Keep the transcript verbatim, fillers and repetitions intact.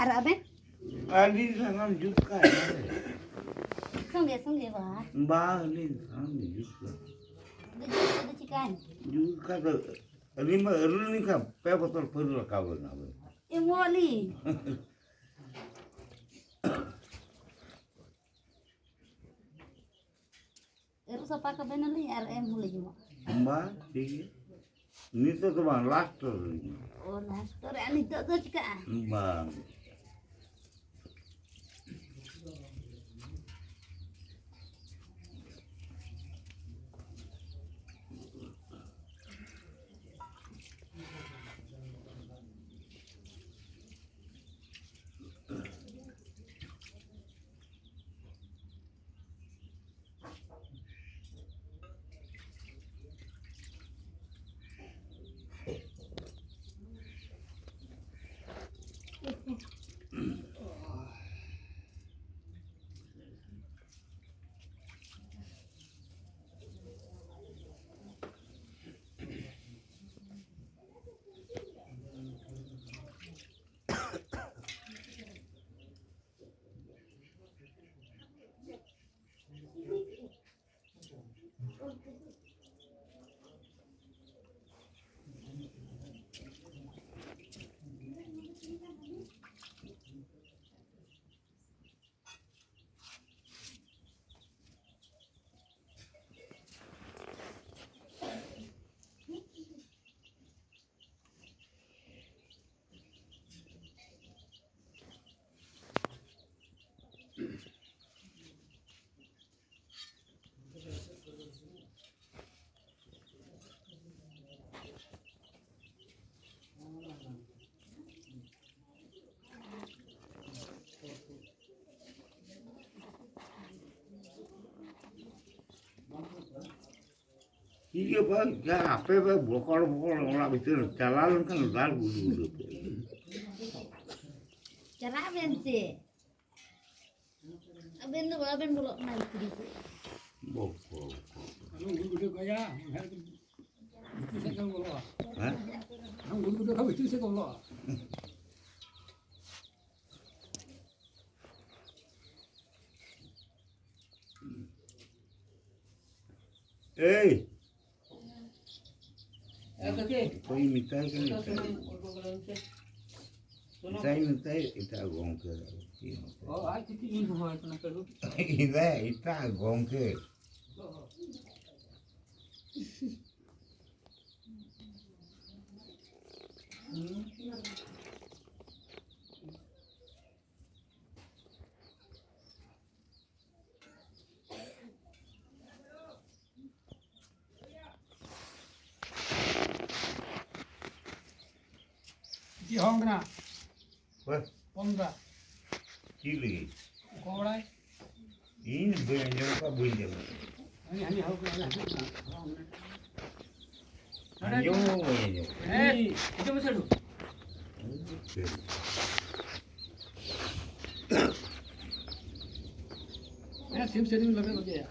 ᱟᱨ ᱟᱵᱮᱱ? ᱟᱹᱞᱤᱧ ᱥᱟᱱᱟᱢ ᱡᱩᱛ ᱠᱟᱜ ᱦᱮᱱᱟᱜ ᱞᱮ᱾ ᱥᱚᱸᱜᱮ ᱥᱚᱸᱜᱮ ᱵᱟ᱾ ᱵᱟᱝ, ᱟᱹᱞᱤᱧ ᱥᱟᱱᱟᱢ ᱡᱩᱛ ᱠᱟᱜ᱾ ᱡᱩᱛ ᱠᱟᱜ ᱫᱚ ᱪᱤᱠᱟᱹᱭᱮᱱ? ᱡᱩᱛ ᱠᱟᱜ ᱫᱚ ᱟᱹᱞᱤᱧ ᱢᱟ ᱟᱹᱞᱤᱧ ᱠᱷᱟᱱ ᱯᱮ ᱵᱚᱛᱚᱞ ᱯᱟᱹᱣᱨᱟᱹ ᱨᱟᱠᱟᱵ ᱮᱱᱟ ᱵᱮᱱ᱾ ᱮᱢᱚᱜ ᱟᱹᱞᱤᱧ᱾ ᱟᱹᱨᱩᱵ ᱥᱟᱯᱷᱟ ᱠᱟᱵᱮᱱᱟᱞᱤᱧ ᱟᱨ ᱮᱢ ᱦᱚᱸᱞᱤᱧ ᱮᱢᱚᱜᱼᱟ᱾ ᱵᱟᱝ, ᱴᱷᱤᱠ ᱜᱮᱭᱟ᱾ ᱱᱤᱛᱚᱜ ᱫᱚ ᱵᱟᱝ, ᱞᱟᱥᱴ ᱨᱮ᱾ ᱚ, ᱞᱟᱥᱴ ᱨᱮ᱾ ᱟᱨ ᱱᱤᱛᱚᱜ ᱫᱚ ᱪᱤᱠᱟᱹᱜᱼᱟ? ᱵᱟᱝ᱾ ᱤᱭᱟᱹ ᱵᱟᱝ, ᱡᱟ ᱟᱯᱮ ᱯᱮ ᱵᱚᱠᱚᱲ ᱵᱚᱠᱚᱲ ᱚᱲᱟᱜ ᱵᱷᱤᱛᱤᱨ ᱨᱮ ᱪᱟᱞᱟᱣ ᱞᱮᱱᱠᱷᱟᱱ ᱫᱟᱞ ᱜᱩᱰᱩ ᱜᱩᱰᱩ ᱯᱮ᱾ ᱪᱟᱞᱟᱜ ᱵᱮᱱ ᱥᱮ᱾ ᱟᱵᱮᱱ ᱫᱚ ᱵᱟᱵᱮᱱ ᱵᱚᱞᱚᱜ ᱠᱟᱱᱟ ᱵᱷᱤᱛᱨᱤ ᱥᱮᱫ᱾ ᱵᱚᱠᱚᱲ ᱵᱚᱠᱚᱲ᱾ ᱟᱞᱚ ᱜᱩᱰᱩ ᱜᱩᱰᱩ ᱠᱟᱭᱟ, ᱵᱟᱠᱷᱟᱡ ᱫᱚ ᱵᱷᱤᱛᱤᱨ ᱥᱮᱫ ᱫᱚ ᱵᱚᱞᱚᱜᱼᱟ᱾ ᱦᱮᱸ? ᱜᱩᱰᱩ ᱜᱩᱰᱩ ᱠᱷᱟᱱ ᱵᱷᱤᱛᱤᱨ ᱥᱮᱫ ᱠᱚ ᱵᱚᱞᱚᱜᱼᱟ᱾ ᱮᱭ! ᱚᱠᱚᱭ ᱢᱮᱛᱟᱭ ᱠᱟᱱᱟ? ᱢᱮᱛᱟᱭ, ᱢᱮᱛᱟᱭ ᱮᱴᱟᱜ ᱜᱚᱝᱠᱮ᱾ ᱚ, ᱟᱡ ᱛᱮᱜᱮ ᱤᱧ ᱦᱚᱦᱚᱣᱟᱭ ᱠᱟᱱᱟ, ᱠᱟᱹᱴᱤᱡ᱾ ᱢᱮᱛᱟᱭ ᱮᱴᱟᱜ ᱜᱚᱝᱠᱮ᱾ ᱪᱮᱫ ᱦᱚᱸ ᱠᱟᱱᱟ? ᱦᱳᱭ᱾ ᱯᱚᱱᱫᱨᱟ᱾ ᱪᱮᱫ ᱞᱟᱹᱜᱤᱫ? ᱚᱠᱚᱭ ᱵᱟᱲᱟᱭ? ᱤᱧ ᱵᱟᱹᱧ ᱟᱸᱡᱚᱢ ᱠᱟᱜ, ᱵᱟᱹᱧ ᱧᱮᱞ ᱠᱟᱜ᱾ ᱦᱟᱹᱱᱤ, ᱦᱟᱹᱱᱤ ᱦᱚᱲ ᱠᱟᱱᱟ, ᱦᱟᱹᱱᱤ ᱦᱚᱲ ᱠᱟᱱᱟ᱾ ᱟᱸᱡᱚᱢ ᱦᱚᱸ ᱵᱟᱹᱧ ᱟᱸᱡᱚᱢ ᱠᱟᱜ᱾ ᱦᱮᱸ, ᱦᱤᱡᱩᱜ ᱢᱮᱥᱮ, ᱟᱹᱰᱩ᱾ ᱦᱮᱸ, ᱥᱤᱢ ᱥᱟᱹᱰᱤᱢ ᱞᱟᱜᱟᱣ ᱜᱚᱡᱮᱭᱟ᱾